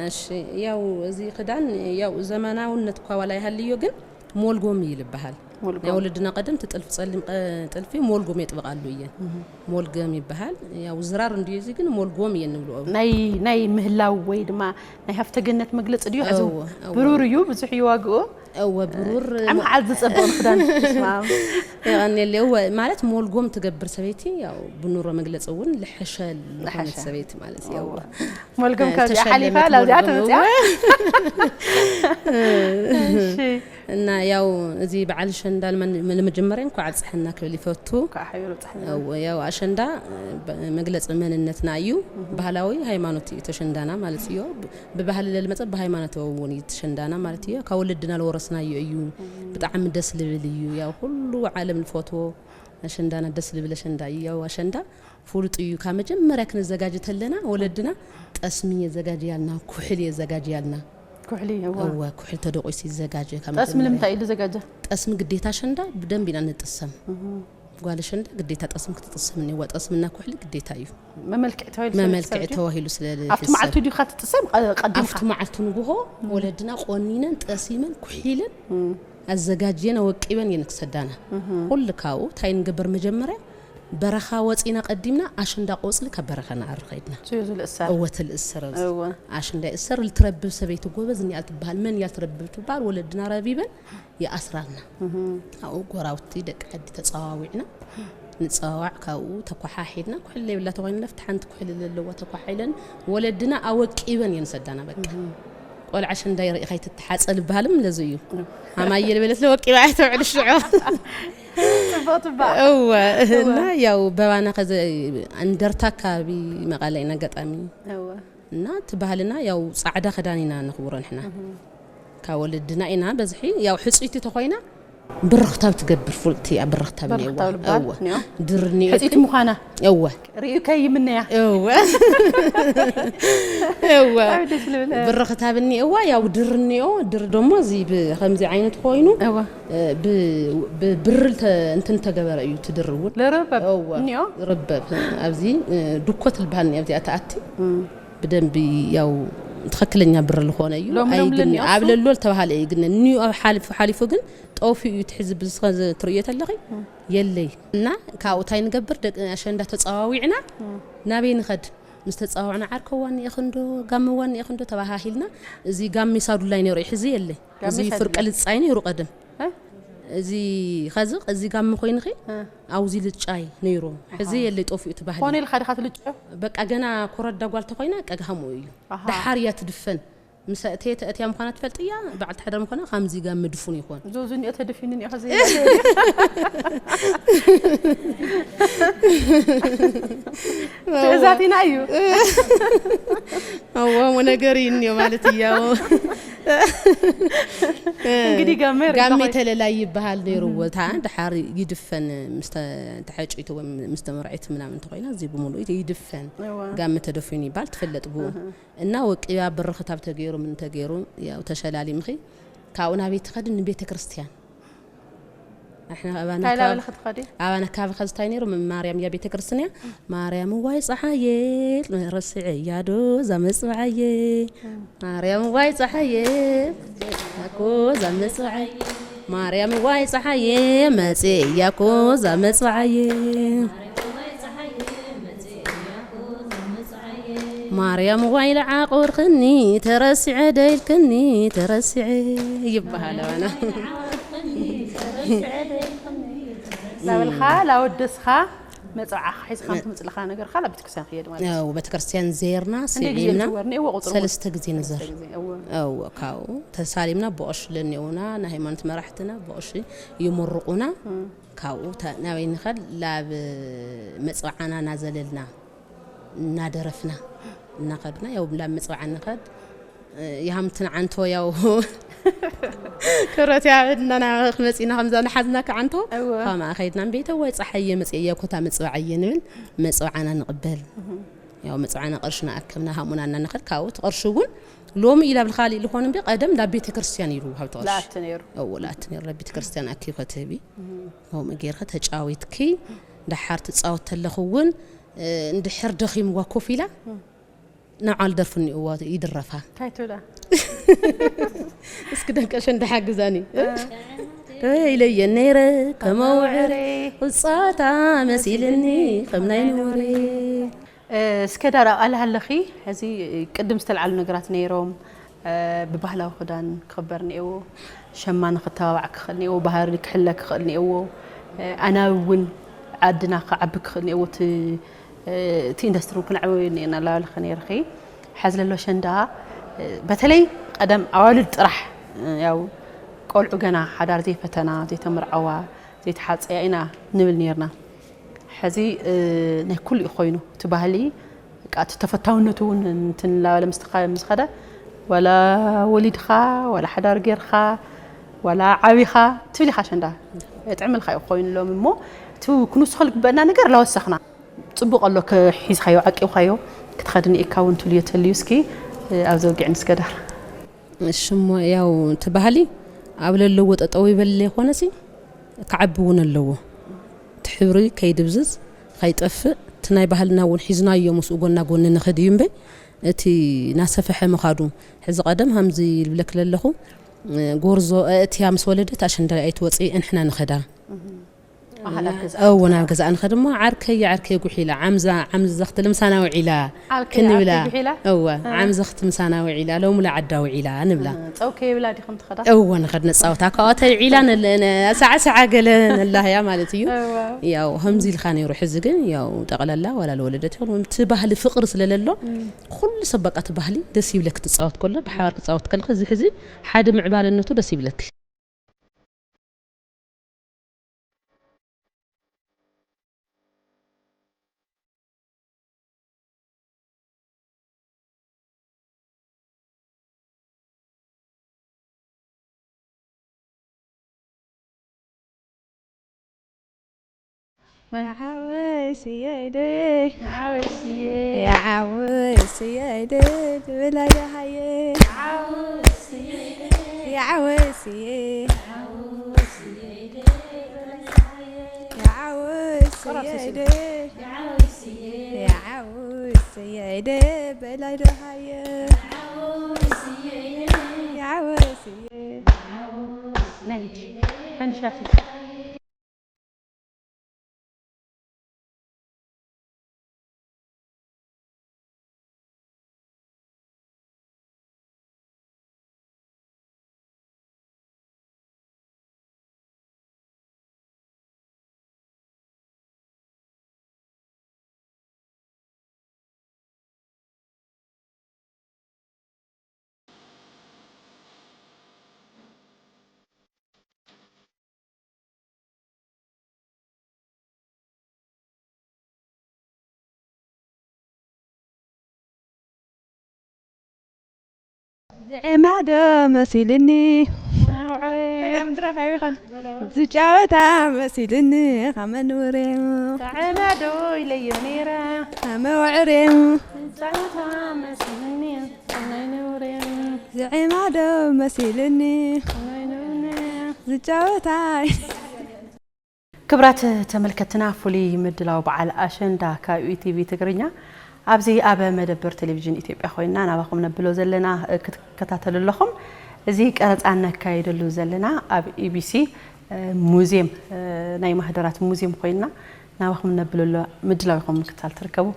እሺ ያው እዚ ክዳን ያው ዘመናውነት እኳ ዋላ ይሃልዮ ግን ሞልጎም ይልበሃል። ናይ ወለድና ቀደም ትጥልፍ ጸሊም ቀ- ጥልፊ ሞልጎም የጥበቃሉ እየን። ሞልገም ይበሃል። ያው ዝራር እንዲዩ እዚ ግን ሞልጎም እየን ንብልኦ። ናይ ናይ ምህላው ወይ ድማ ናይ ሃፍተ ገነት መግለፂ ድዩ ሕዚ እወ፣ እወ። ብሩር እዩ ብዙሕ እዩ ዋግኡ እወ ብሩር ብጣዕሚ ከዓ ዝፀበቕ ክዳን ስማ የቐንየለይ እወ ማለት ሞልጎም ትገብር ሰበይቲ ያው ብኑሮ መግለፂ እውን ልሕሸ ዝኾነት ሰበይቲ ማለት እዩ እወ ሞልጎም ካብዚኣ ሓሊፋ ላብዚኣ ተመፅያ እና ያው እዚ በዓል ሸንዳ ንመጀመርያ እንኳዕ ኣብፀሐና ክብል ይፈቱ። ያው ኣሸንዳ መግለፂ መንነትና እዩ። ባህላዊ ሃይማኖት እዩ ተሸንዳና ማለት እዩ። ብባህሊ ለልመፀ ብሃይማኖት እውን እዩ ተሸንዳና ማለት እዩ። ካብ ወለድና ለወረስናዮ እዩ። ብጣዕሚ ደስ ልብል እዩ። ያው ኩሉ ዓለም ልፈትዎ ኣሸንዳና ደስ ልብል ኣሸንዳ እዩ። ያው ኣሸንዳ ፍሉጥ እዩ። ካብ መጀመርያ ክንዘጋጅ ተለና ወለድና ጠስሚ የዘጋጅያልና፣ ኩሕሊ የዘጋጅያልና። ኩሕሊ እዋ። እወ፣ ኩሕሊ ተደቂሱ ይዘጋጀ። ካብ ጠስሚ መጀመርያ ንምንታይ እዩ ዝዘጋጀ? ጠስሚ ግዴታ ኣሸንዳ ብደንብ ኢና ንጥሰም። ጓል ኣሸንዳ ግዴታ ጠስሚ ክትጥሰም እኒዋ። ጠስምና ኩሕሊ ግዴታ እዩ። መመልክዒ ተባሂሉ መመልክዒ ስለዝሰብጀ? ተባሂሉ ስለ ኣብቲ መዓልቱ ድዩ ካብ ትጥሰም? ቀ- ቀዲምካ? ኣብቲ መዓልቱ ንጉሆ ወለድና ቆኒነን ጠሲመን ኩሒለን ኣዘጋጅየን ኣወቂበን እየን ክሰዳና። ኩሉ ካብኡ እንታይ ንገብር? መጀመርያ በረኻ ወፂና ቀዲምና ኣሽንዳ ቆፅሊ ካብ በረኻ ንኣሪ ኸይድና። ስዩ ዝልእሰር። እወ ትልእሰር ኣብዚ። እወ። ኣሽንዳ ይእሰር። ልትረብብ ሰበይቲ ጎበዝ እኒኣ ትበሃል። መን እያ ልትረብብ ትበሃል? ወለድና ረቢበን ይኣስራልና። ኣብኡ ጎራውቲ ደቂ ዓዲ ተፀዋዊዕና ንፀዋዋዕ። ካብኡ ተኳሓሒልና ኩሕሊ ዘይብላ ተኮይና ለፍቲ ሓንቲ ኩሕሊ ዘለዋ ተኳሓሒለን ወለድና ኣወቂበን እየን ሰዳና። በቃ ቆልዓ ኣሸንዳ ይርኢ ከይትተሓፀ ልበሃልም ለዚ እዩ። ሃማየ ልበለት ለወቂባ ኣይተውዕል ሽዑ። ጽቡቕ ጽቡቕ። እወ እና ያው በባና ከዘ እንደርታ ኣካባቢ መቐለ ኢና ገጣሚ እወ። እና እቲ ባህልና ያው ጻዕዳ ክዳን ኢና ነኽብሮ ንሕና። ካብ ወለድና ኢና በዝሒ ያው ሕጽይቲ ተኾይና ብርኽታብ ትገብር ፍልጥቲ እያ። ብርኽታብ እኒአዋ። ብርኽታብ ልበሃል እወ። እኒኦ። ድር እኒኦ ሕጽይቲ ግን- ምዃና እወ ርእዩ ከይምነያ። እወ እወ ኣብ ደስ ልብል። ብርኽታብ እኒአዋ። ያው ድር እኒኦ። ድር ደሞ እዚ ብ- ከምዚ ዓይነት ኮይኑ እወ። ብ- ብብሪ ልተ- እንትን ተገበረ እዩ ትድር እውን። ለረበብ እወ። እኒኦ። ርበብ ኣብዚ እ፣ ዱኮት ልበሃል እኒኣ ኣብዚኣ ተኣቲ ብደንቢ ያው ትኽክለኛ ብሪ ዝኾነ እዩ። ሎም ሎም ኣይግን- ልኒኦ ኣብ እሱ? ለሎ ልተባሃለ እዩ ግን እኒኡ ኣብ ሓሊፉ ሓሊፉ ግን ጠውፊ እዩ ትሕዚ ብዝኸ ትርእዮ ተለኺ የለይ እና ካብኡ እንታይ ንገብር ደቂ ኣሸንዳ ተፀዋዊዕና ናበይ ንኸድ? ምስ ተፀዋውዕና ዓርከዋ እኒኤ ክንዶ ጋመዋ እኒኤ ክንዶ ተባሃሂልና። እዚ ጋሜ ሳዱላይ ነይሩ እዩ፣ ሕዚ የለይ። ጋሜ እዚ ሳዱላይ። ፍርቂ ልፃይ ነይሩ ቀደም። እ? እዚ ኸዚ እዚ ጋሚ ኮይንኺ እ። ኣውዚ ልጫይ ነይሩ፣ ሕዚ የለይ፣ ጠፊኡ ትባህል። ኮነ ኢልካ ዲኻ ትልጭዮ? በቃ ገና ኮረዳ ጓል ተኾይና ቀግሃሙ እዩ። ኣሃ። ደሓር እያ ትድፈን። ምስ እተየ ተእትያ ምዃና ትፈልጥያ፣ በዓል ተሓደር ምዃና ከምዚ ጋሚ ድፉን ይኾን። ዞዙ እኒኦ ተደፊኑ እኒኦ ኸዚ ትእዛዝ ኢና እዩ። እዎ እሞ ነገር እዩ እኒኦ ማለት እያ። እንግዲህ ጋመ ርኢኻ ጋሜ ኾይ- ተለላይ ይበሃል ነይሩ። ወታ ድሓር ይድፈን ምስ ተ- ተሐጭቱ ወይ ምስ ተመርዒት ምናምን እንተኾይና እዚ ብምሉእ ይድፈን። እዋ። ጋሜ ተደፊኑ ይባል ትፈለጥ ብኡ። እና ወቂባ ብርኽታብ ተገይሩ ምን ተገይሩ ያው ተሸላሊምኺ ካብኡ ናበይ ትኸዲ ንቤተ ክርስቲያን። ንሕና ኣባና እንታይ ከባቢ- ላበለ ክትኸዲ? ኣባና ከባቢ ኸዚ እንታይ ነይሩ? ማርያም እያ ቤተ ክርስቲያን እያ። ማርያም ዋይ ፀሓየ ረስዐያ ዶ እዛ መፅባዓየ። ማርያም ዋይ ፀሓየ መፅእያ እኮ እዛ መፅባዓየ። ማርያም ዋይ ፀሓየ መፅእያ እኮ እዛ መፅባዓየ። ማርያም ዋይ ለዓቑርክኒ ተረሲዐ ደይልክኒ ተረሲዐ ይበሃል ኣባና። ላበልካ ላወደስካ መፅዓ ሒዝካ ትምፅልካ ነገርካ ናብ ቤተክርስትያን ክየድ ማለት እዩ። ያው ቤተክርስትያን ዜርና እንደ ግዜ ስዒምና ዝወር ነይዎ ቁፅሪ ሰለስተ ግዜ ንዘር ግዜ እወ። እወ ካብኡ ተሳሊምና ብቐሽ ለኒኡና ናይ ሃይማኖት መራሕትና ብቐሽ ይምርቑና። ካብኡ ተ- ናበይ ንኸድ ላብ መፅባዓና እናዘለልና እናደረፍና እናኸድና ያው ላብ መፅባዓ ንኸድ። ያሃምትን ዓንቶ ያው ክብረት ያብልና ክመፂና ከምዛ ንሓዝና ክዓንቶ እወ። ከማ ኸይድና ቤተ ወይ ፀሓየ መፅየ ኮታ መፅባዓየ ንብል። መፅባዓና ንቕበል። ያው መፅባዓና ቅርሽና ኣከብና ሃሙና እናንኸድ ካብኡ እቲ ቅርሺ እውን ሎሚ ኢላ ብልካሊ ልኾነ እምቢ ቀደም ናብ ቤተ ክርስቲያን ኢሉ ሃብቲ ቅርሺ ላኣቲ ነይሩ። እዎ ላኣቲ ነይሩ ናብ ቤተ ክርስቲያን ኣኪ ከተቢ ከምኡ ጌርካ ተጫዊትኪ ደሓር ትፃወት ተለኹ እውን እንድሕር ደኺምዋ ኮፍ ኢላ ናብዓ ልደርፊ እኒእዎ ይድረፋ። እንታይ ትብላ? እስኪ ደቀሸ እንዳሓግዛኒ ኢለየን ነይረ ከመውዕር ቁፃታ መሲልኒ ከም ናይ ነውሪ። እስከ ዳር ኣለሃለኺ ሕዚ ቅድም ዝተልዓሉ ነገራት ነይሮም። ብባህላዊ ክዳን ክኽበር እኒኤዎ፣ ሸማኒ ክተባባዕ ክኽእል እኒኤዎ፣ ባህሪ ክሕለ ክኽእል እኒኤዎ። ኣናብብ እውን ዓድና ክዓቢ ክኽእል እኒኤዎ። እቲ ኢንዱስትሪ እውን ክነዕበዮ እኒኤና እናበልኺ ነይርኺ። ሕዚ ለሎ ኣሸንዳ በተለይ ቀደም ኣዋልድ ጥራሕ ያው ቆልዑ ገና ሓዳር ዘይፈተና ዘይተመርዓዋ ዘይተሓፀያ ኢና ንብል ነይርና። ሕዚ ናይ ኩሉ እዩ ኮይኑ እቲ ባህሊ በቃ እቲ ተፈታውነቱ እውን እንትን እናበለ ምስ ተኻ- ምስ ኸደ ዋላ ወሊድኻ ዋላ ሓዳር ጌርካ ዋላ ዓቢኻ ትብል ኢኻ ኣሸንዳ። የጥዕመልካ እዩ ክኸውን ሎም እሞ፣ እቲ ክንውስኾ ዝግበአና ነገር ላወሰኽና። ጽቡቕ ኣሎ፣ ከ-፣ ሒዝካዮ፣ ዓቂብካዮ፣ ክትኸድን ኢካ እውን ትብልዮ ተልዩ፣ እስኪ፣ እ፣ ኣብ ዘውጊዕ ንስገዳር። እሺ እሞ፣ ያው፣ እቲ ባህሊ ኣብ ለለዎ ጠጠው ይበል ዘይኮነሲ፣ ክዓቢ እውን ኣለዎ። እቲ ሕብሪ ከይድብዝዝ፣ ከይጠፍእ፣ እቲ ናይ ባህልና እውን ሒዝናዮ ምስኡ ጎና ጎኒ ንኽድ እዩ እምበይ፣ እቲ ናሰፈሐ ምኻዱ። ሕዚ ቀደም ሃምዚ ይብለክ ለለኹ፣ እ፣ ጎርዞ፣ እ፣ እቲያ ምስ ወለደት ኣሸንዳ ኣይትወፅእ፣ እንሕና ንኸዳ። ኣሃ፣ ናብ ገዛ። እወ፣ ናብ ገዛ ንኸድ እሞ፣ ዓርከይ፣ ዓርከይ ጉሒላ፣ ዓምዛ፣ ዓምዚ ዘኽቲ ልምሳና ውዒላ፣ ዓርከይ፣ ክንብላ። ዓርከይ ጉሒላ? እወ፣ እ። ዓምዚ ዘኽቲ ምሳና ውዒላ፣ ሎሙላ ዓዳ ውዒላ ንብላ። እ፣ ጸውከ ይብላ ዲኹም ትኸዳ? እወ፣ ንኸድ ነጻወታ። ካብኣ ተልዒላ ነለ-፣ ነ-፣ ሳዕሳዓ ገለ ነላህያ ማለት እዩ። እወ። ያው፣ ከምዚ ኢልካ ነይሩ። ሕዚ ግን፣ ያው፣ ጠቕላላ ዋላ ለወለደት ይኹን፣ እቲ ባህሊ ፍቕሪ ስለ ለሎ፣ እም። ኩሉ ሰብ በቃ እቲ ባህሊ ደስ ይብለክ ትጻወት ከሎ፣ ብሓባር ክጻወት ከልክ፣ እዚ ሕዚ ሓደ ምዕባለነቱ ደስ ይብለክ። የዓወይ ስየይደ፣ የዓወይ ስየ፣ የዓወይ ስየይደ፣ ብላዮ ሃየ። የዓወይ ስየ፣ የዓወይ ስየ፣ የዓወይ ስየይደ፣ የዓወይ ስየይደ፣ በላይዶ ሃየ። የዓወይ ስየ፣ ነይ፣ ፈንድሻ ፊት። ዝዕማዶ መሲልኒ። ኣውዐ። ከም ድራፍ ኣይኮን። ዝጫወታ መሲልኒ፣ ካብ መንውሬ። ዝዕማዶ ኢለዮ ነይረ። ካብ መውዕሬ። ዝጫወታ መሲልኒ፣ ካብ ናይ ነውሬ። ዝዕማዶ መሲልኒ። ካብ ናይ ነውሬ። ዝጫወታ ክብራት ተመልከትና፣ ፍሉይ ምድላው በዓል ኣሸንዳ ካብ ኢቲቪ ትግርኛ ኣብዚ ኣብ መደበር ቴሌቪዥን ኢትዮጵያ ኮይና ናባኹም ነብሎ ዘለና፣ እ፣ ክትከታተሉ ኣለኹም። እዚ ቀረፃ ነካይደሉ ዘለና ኣብ ኢቢሲ፣ እ፣ ሙዚየም፣ እ፣ ናይ ማህደራት ሙዚየም ኮይና ናባኹም ነብሎ ኣሎ ምድላው ኢኹም ምክታል ትርከቡ።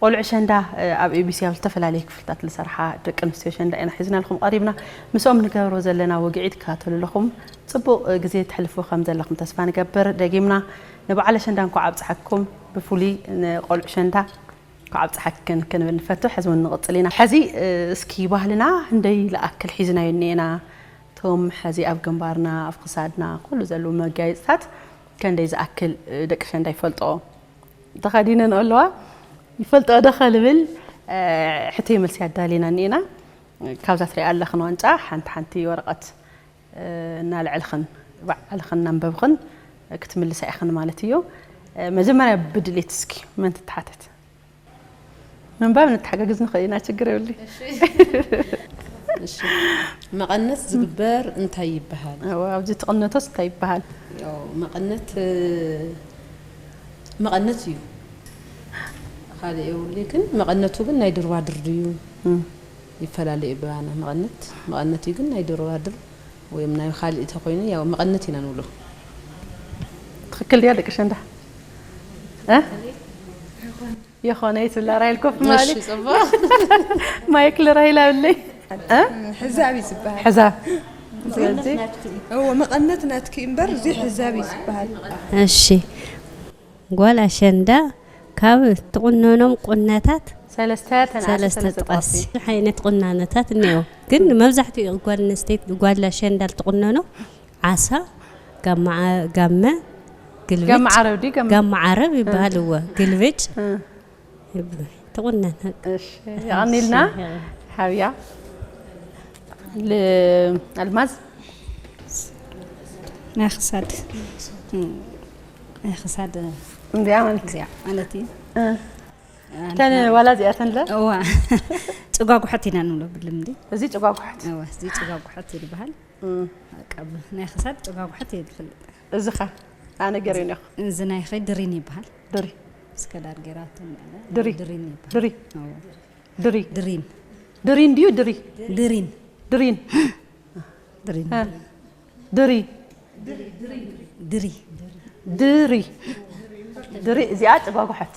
ቆልዑ ሸንዳ፣ እ፣ ኣብ ኤቢሲ ኣብ ዝተፈላለየ ክፍልታት ዝሰርሓ ደቂ ኣንስትዮ ሸንዳ ኢና ሒዝናልኩም ቀሪብና። ምስኦም ንገብሮ ዘለና ወግዒት ትከታተሉ ኣለኹም። ጽቡቕ፣ እ፣ ግዜ ተሕልፉ ከም ዘለኹም ተስፋ ንገብር። ደጊምና ንበዓል ሸንዳ እንኳዕ ኣብጽሓኩም። ብፍሉይ ንቆልዑ ሸንዳ እንኳዕ ኣብጽሓክን ክንብል ንፈቱ። ሕዚ እውን ንቕጽል ኢና። ሕዚ፣ እ፣ እስኪ ባህልና እንደይ ለኣክል ሒዝናዮ እኒኤና። እቶም ሕዚ ኣብ ግንባርና፣ ኣብ ክሳድና፣ ኩሉ ዘለዉ መጋየጽታት ከንደይ ዝኣክል፣ እ፣ ደቂ ሸንዳ ይፈልጥኦ? ተኸዲነንኦ ኣለዋ? ይፈልጥኦ ዶ ከልብል፣ እ፣ ሕቶይ መልሲ ኣዳሊና እኒኤና። ካብዛ ትሪኣ ኣለኽን ዋንጫ ሓንቲ ሓንቲ ወረቐት፣ እ፣ እናልዐልኽን፣ ባዕልኽን እናንበብኽን ክትምልሳ ኢኽን ማለት እዩ። እ፣ መጀመርያ ብድሌት እስኪ መን ትተሓተት? ምንባብ ንተሓጋግዝ ንኽእል ኢና፣ ችግር የብሉይ። እሺ። እሺ። መቐነት ዝግበር እንታይ ይበሃል? እወ፣ ኣብዚ ትቕነቶስ እንታይ ይበሃል? ያው መቐነት፣ እ፣ መቐነት እዩ። ካልእ የብሉይ፣ ግን መቐነቱ ግን ናይ ድርባድር ድዩ? እም። ይፈላለ እዩ ብባና መቐነት። መቐነት እዩ ግን ናይ ድርባድር ወይም ናይ ካልእ ተኾይኑ ያው መቐነት ኢና ንብሎ። ትኽክል ድያ ደቂ ሸንዳ? እ? የኾነ ይትብላ ራይል ኮፍ ማሊ። እሺ፣ ጽቡቕ። ማይክ ለራይል ኣብለይ። እ? ሕዛብ እዩ ዝበሃል። ሕዛብ። ስለዚ እዎ፣ መቐነት ናትኪ እምበር፣ እዚ ሕዛብ እዩ ዝበሃል። እሺ። ጓል ኣሸንዳ ካብ ትቑነኖም ቁነታት ሰለስተ ተናእሲ፣ ሰለስተ ሰለስተ ጥቐሲ። ጥቐሲ። ዓይነት ቁናኖታት እኒኦ። ግን መብዛሕትኡ ጓል ኣንስተይቲ፣ ጓል ኣሸንዳ ትቑነኖ ዓሳ፣ ጋማ ዓ-፣ ጋመ፣ ግልብጭ፣ ጋመ ዓረብ ድዩ? ጋመ ጋመ ዓረብ ይበሃል፣ እወ፣ ግልብጭ እ። ይበሃል። ትቑነን። እሺ፣ የቐኒልና። እሺ። ሓብያ። ል-፣ ኣልማዝ። ናይ ክሳድ። እም፣ ናይ ክሳድ እንዲያ ማለት እዚኣ ማለት እዩ። ተን ዋላ እዚኣተን ለ እዋ፣ ጭጓጉሐት ኢና ንብሎ ብልምዲ። እዚ ጭጓጉሐት እዋ፣ እዚ ጭጓጉሐት ይበሃል። በቃ፣ ብ- ናይ ክሳድ ጭጓጉሐት እየ ዝፈልጥ። እዚ ኸ ኣነ ገሬን ኢኹ እዚ ናይ ኸይ ድሪን ይበሃል። ድሪ እስከ ዳር ገራትን ድሪ ድሪን ይበሃል። ድሪ እዋ። ድሪ ድሪን ድሪ እንዲዩ ድሪ ድሪን ድሪን ድሪን እ፣ ድሪ ድሪ ድሪ ድሪ እዚኣ ጭጓጉሐት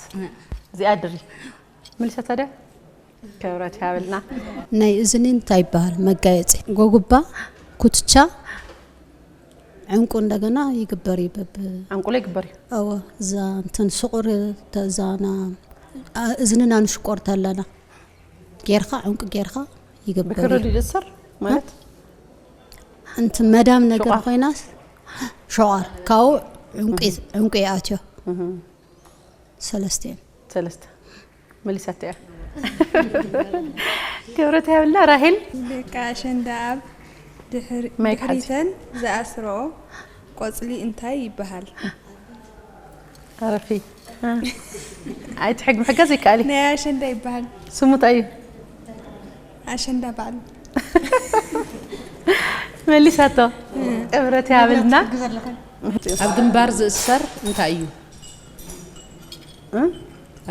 እዚኣ ድሪ ምልሰ ታዲያ ክብረት ይሃበልና። ናይ እዝኒ እንታይ ይበሃል? መጋየፂ ጎጉባ፣ ኩትቻ፣ ዕንቁ እንደገና ይግበር እዩ። በብ ዕንቁለ ይግበር እዩ። እወ፣ እዛ እንትን ስቑር ተዛና እዝንና ንሽቆር ተለና ጌርካ ዕንቁ ጌርካ ይግበር ብክሪ እዩ። ድዩ ዝእሰር ማለት እንትን መዳም ነገር ሹቓ። ኮይናስ ሸዋር ካብኡ ዕንቁ ዕንቁ ይኣትዮ። ሰለስቲኤን ሰለስተ መሊሳቶ እያ። ክብረት ይሃበልና ራሄል። ደቂ ኣሸንዳ ኣብ ድሕሪ- ማይክ ሓዚ። ድሕሪተን ዝኣስርኦ ቆጽሊ እንታይ ይበሃል? ኣረፊ ኣይትሕግ ምሕጋዝ ይከኣል እዩ። ናይ ኣሸንዳ ይበሃል። ስሙ እንታይ እዩ? ኣሸንዳ በዓል። መሊሳቶ። ክብረት ይሃበልና። ኣብ ግንባር ዝእሰር እንታይ እዩ?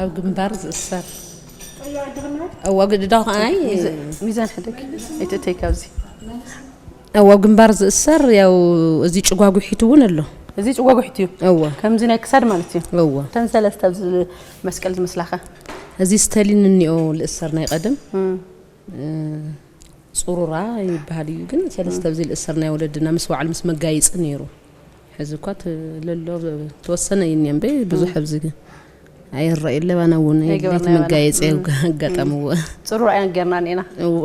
ኣብ ግንባር ዝእሰር እዋ ግድዳ ከዓይ ሚዛን ሕደግ ኣይትእተይ ካብዚ። እዋ ኣብ ግንባር ዝእሰር ያው እዚ ጭጓጉሒት እውን ኣሎ። እዚ ጭጓጉሒት እዩ። እዋ ከምዚ ናይ ክሳድ ማለት እዩ። እዋ እተን ሰለስተ ኣብዚ መስቀል ዝመስላኸ እዚ ስተሊን እኒኦ ልእሰር ናይ ቀደም እም። እ፣ ጽሩራ ይበሃል እዩ ግን ሰለስተ ኣብዚ ልእሰር ናይ ወለድና ምስ በዓል ምስ መጋየፂ ነይሩ። ሕዚ እኳ ት- ለሎ ተወሰነ እዩ እኒኦ እምበይ ብዙሕ ኣብዚ ግን ኣይረኣይ ለባና እውን ኣይገበርና የድልየት የባና። መጋየፂ እም። ኣጋጣምዎ። ጽሩራ እያን ጌርና እኒና። እወ።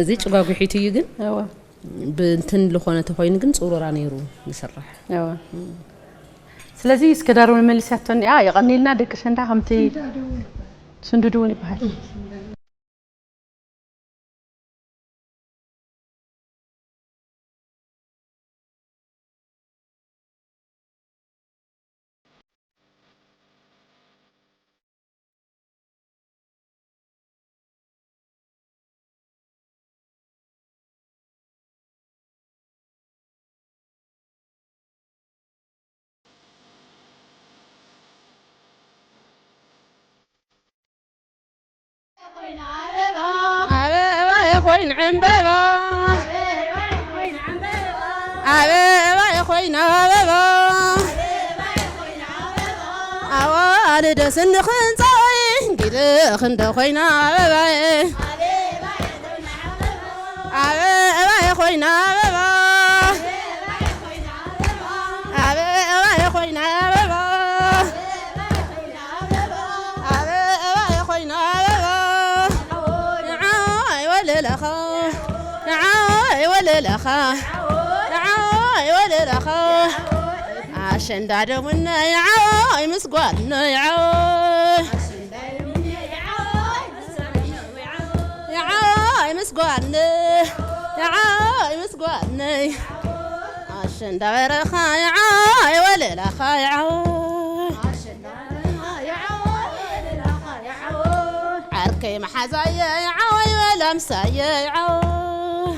እዚ ጭጓጉሒት እዩ ግን እወ ብእንትን ዝኾነ ተኾይኑ ግን ጽሩራ ነይሩ ዝስራሕ። እወ ስለዚ እስከ ዳሩ መመሊሳቶ እኒኣ የቐኒልና ደቂ ሸንዳ ከምቲ ስንዱድ እውን ይበሃል። ኣበባ የኾይን ዕምበባ ኣበባ የኾይን ኣበባ ኣዋልደ ስንኽን ፃወይ እንዲልኽ እንደ ኮይና ኣበባየ ኣበባ የኾይን ኣበባ ኣበባ የኾይን ኣበባ ኣበባ የኾይን ኣበባ ንዓይ ወለላኻ ንዓይ ወለላኻ ንዓይ ወለላኻ ኣሸንዳ ደሙነይ ዓወይ ምስ ጓልነይ ዓወይ የዓወይ ምስ ጓልነይ የዓወይ ምስ ጓልነይ ኣሸንዳ በረኻ የዓወይ ወለላኻ የዓወይ ዓርከይ መሓዛየ የዓወይ በላ ምሳየ የዓወይ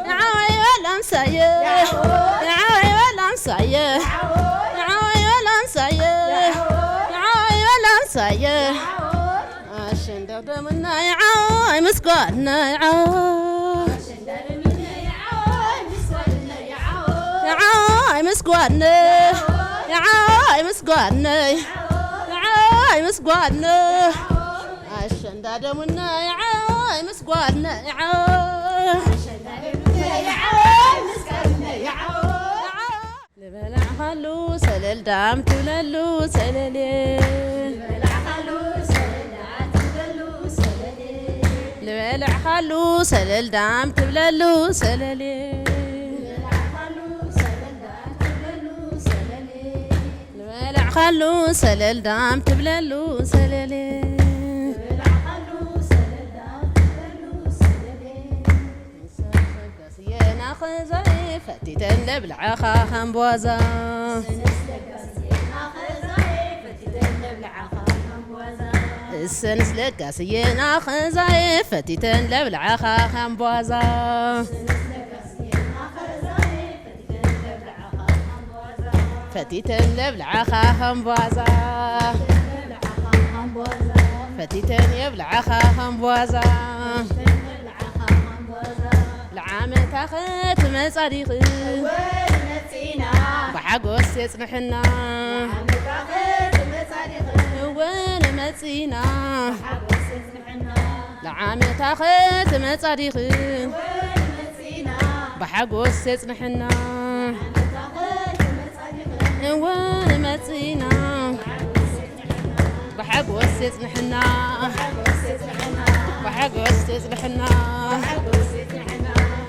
የዓወይ በላ ምሳየ የዓወይ በላ ምሳየ የዓወይ በላ ምሳየ የዓወይ በላ ምሳየ ኣሸንዳ ደምና የዓወይ ምስ ጓልነይ ዓወይ የዓወይ ምስ ጓልነይ የዓወይ ምስ ጓልነይ የዓወይ ምስ ጓልነይ ኣሸንዳ ደምና የዓወይ ምስ ጓልነይ የዓወይ ልበላዕኻሉ ሰለል ዳም ትብለሉ ሰለልየ ልበላዕኻሉ ሰለል ዳም ትብለሉ ሰለልየ ልበላዕኻሉ ሰለል ዳም ትብለሉ ሰለልየ ኸዛይ ፈቲተን ለብልዓኻ ሃምቧዛ። እሰንስ ለጋስየና ኸዛይ ፈቲተን ለብልዓኻ ሃምቧዛ። ፈቲተን ለብልዓኻ ሃምቧዛ። ፈቲተን የብልዓኻ ሃምቧዛ። ለዓመታኸ ትመጻ ዲኺ? እወ ንመጺና። ብሓጎስ የጽንሕና። ለዓመታኸ ትመጻ ዲኺ? እወ ንመጺና። ብሓጎስ የጽንሕና። ለዓመታኸ ትመጻ ዲኺ? እወ ንመጺና። ብሓጎስ የጽንሕና። ለዓመታኸ ትመጻ ዲኺ? እወ ንመጺና። ብሓጎስ የጽንሕና። ብሓጎስ የጽንሕና።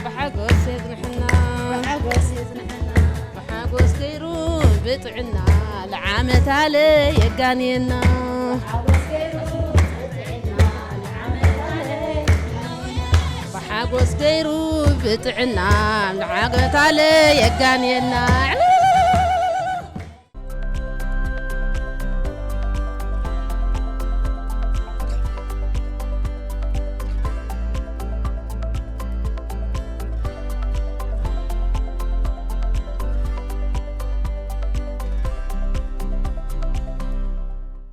ብሓጎስ የጽንሕና። ብሓጎስ ገይሩ ብጥዕና ለዓመታለ የጋንየና። ብሓጎስ ገይሩ ብጥዕና ለዓመታለ የጋንየና።